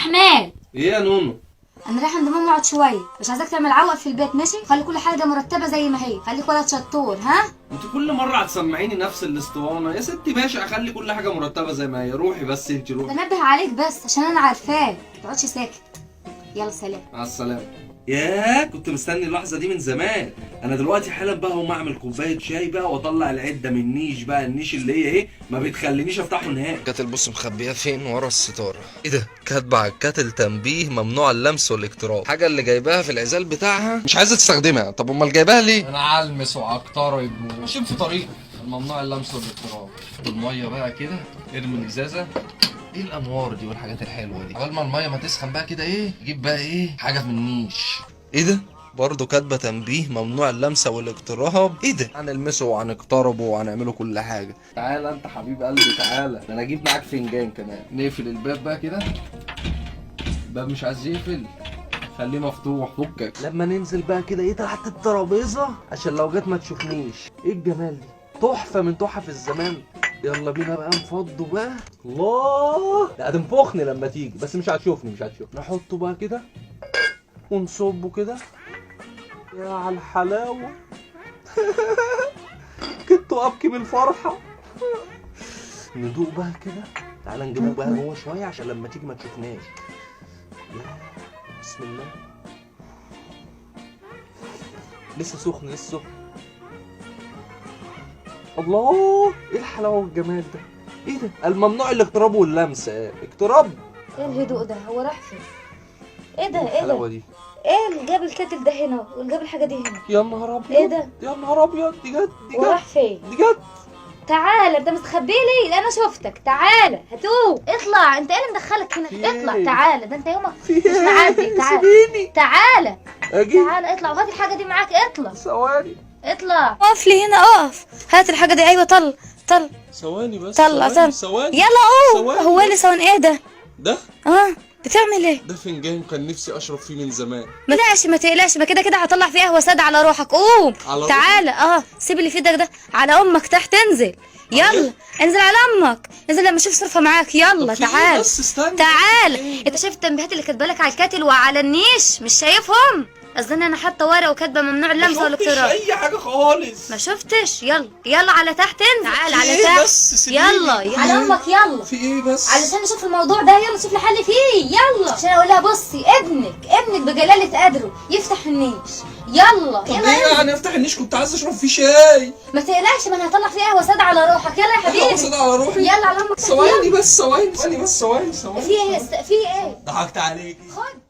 احمد. ايه يا نونو؟ انا رايحة عند ماما اقعد شويه، مش عايزاك تعمل عوق في البيت، ماشي؟ خلي كل حاجة مرتبه زي ما هي، خليك ولد شطور. ها؟ انت كل مرة هتسمعيني نفس الاسطوانة يا ستي. ماشي، اخلي كل حاجة مرتبه زي ما هي. روحي بس انت، روحي. بنبه عليك بس عشان انا عارفاك ما تقعدش ساكت. يلا سلام. مع السلامة. ياه، كنت مستني اللحظة دي من زمان. انا دلوقتي حالا بقى هقوم اعمل كوباية شاي بقى واطلع العدة من النيش بقى، النيش اللي هي ايه ما بتخلينيش افتحه نهائي. kettle بص مخبيها فين؟ ورا الستارة. ايه ده؟ كاتبه على ال kettle تنبيه ممنوع اللمس والاقتراب. الحاجة اللي جايباها في العزال بتاعها مش عايزه تستخدمها، طب امال جايباها ليه؟ انا علمس وعقترب وماشيين في طريق الممنوع اللمس والاقتراب. المية بقى كده، ارمي الازازه. ايه الانوار دي والحاجات الحلوة دي؟ قبل ما المية ما تسخن بقى كده ايه، جيب بقى ايه حاجة من النيش. ايه ده؟ برضه كاتبه تنبيه ممنوع اللمسة والاقتراب. ايه ده؟ هنلمسه وهنقتربه وهنعمله كل حاجة. تعالى انت حبيب قلبي، تعالى، ده انا اجيب معاك فنجان كمان. نقفل الباب بقى كده، الباب مش عايز يقفل، خليه مفتوح. فكك. لما ننزل بقى كده ايه تحت الترابيزة عشان لو جت ما تشوفنيش. ايه الجمال دي؟ تحفة من تحف الزمان. يلا بينا بقى نفضه بقى. الله، ده هتنفخني لما تيجي، بس مش هتشوفني، مش هتشوفني. نحطه بقى كده ونصبه كده. يا على الحلاوة. كنت ابكي من الفرحة. ندوق بقى كده. تعالى نجيبه بقى جوه شوية عشان لما تيجي ما تشوفناش. يا بسم الله، لسه سخن، لسه سخن. الله، ايه الحلاوة والجمال ده؟ ايه ده؟ الممنوع الاقتراب واللمس. اقتراب. ايه الهدوء ده؟ هو راح فين؟ ايه ده؟ ايه ده؟ الحلاوة دي؟ ايه اللي جاب ال kettle ده هنا واللي جاب الحاجة دي هنا؟ يا نهار ابيض. ايه ده؟ يا نهار ابيض، دي جت، دي هو جت، راح فين؟ دي جت. تعالى، انت مستخبي لي؟ لا انا شفتك. تعالى هتوه، اطلع. انت ايه اللي مدخلك هنا؟ في اطلع ايه؟ تعالى، ده انت يومك في مش ايه؟ معدي. تعالى سيبيني تعالى اجي. تعالى، اطلع وهات الحاجة دي معاك. اطلع ثواني، اطلع. اقف لي هنا، اقف. هات الحاجة دي. ايوه طل طل ثواني بس، طلع ثواني طل. ثواني. يلا قوم. ثواني هو اللي ثواني؟ ايه ده؟ ده بتعمل ايه؟ ده فنجان كان نفسي اشرب فيه من زمان. ما تقلقش ما تقلقش، ما كده كده هطلع فيه قهوة ساده على روحك. قوم على روحي؟ تعالى. سيب اللي في ايدك ده على امك تحت. انزل يلا، انزل على امك، انزل لما اشوف صرفه معاك. يلا طب في إيه تعال بس استنى. تعال. انت شايف التنبيهات اللي كاتبه لك على ال kettle وعلى النيش؟ مش شايفهم؟ اظن انا حاطه ورقة وكاتبه ممنوع اللمس ما شفتش والاقتراب. اي حاجة خالص. ما شفتش؟ يلا يلا على تحت، انزل. تعال على ايه تحت. بس؟ سيبيني. يلا يلا على امك. يلا في ايه بس؟ علشان نشوف الموضوع ده، يلا نشوف الحل فيه. يلا عشان اقول لها بصي ابنك، ابنك بجلاله قدره يفتح النيش. يلا طب يلا ايه انزل. يعني افتح النيش؟ كنت عايز اشرب فيه شاي. ما تقلقش، ما انا هطلع فيه قهوة ساده على روحك. يلا يا قهوة حبيبي، ساده على روحي. يلا على امك. ثواني بس، ثواني ثواني بس، ثواني ثواني. في ايه؟ في ايه؟ ضحكت عليك. خد.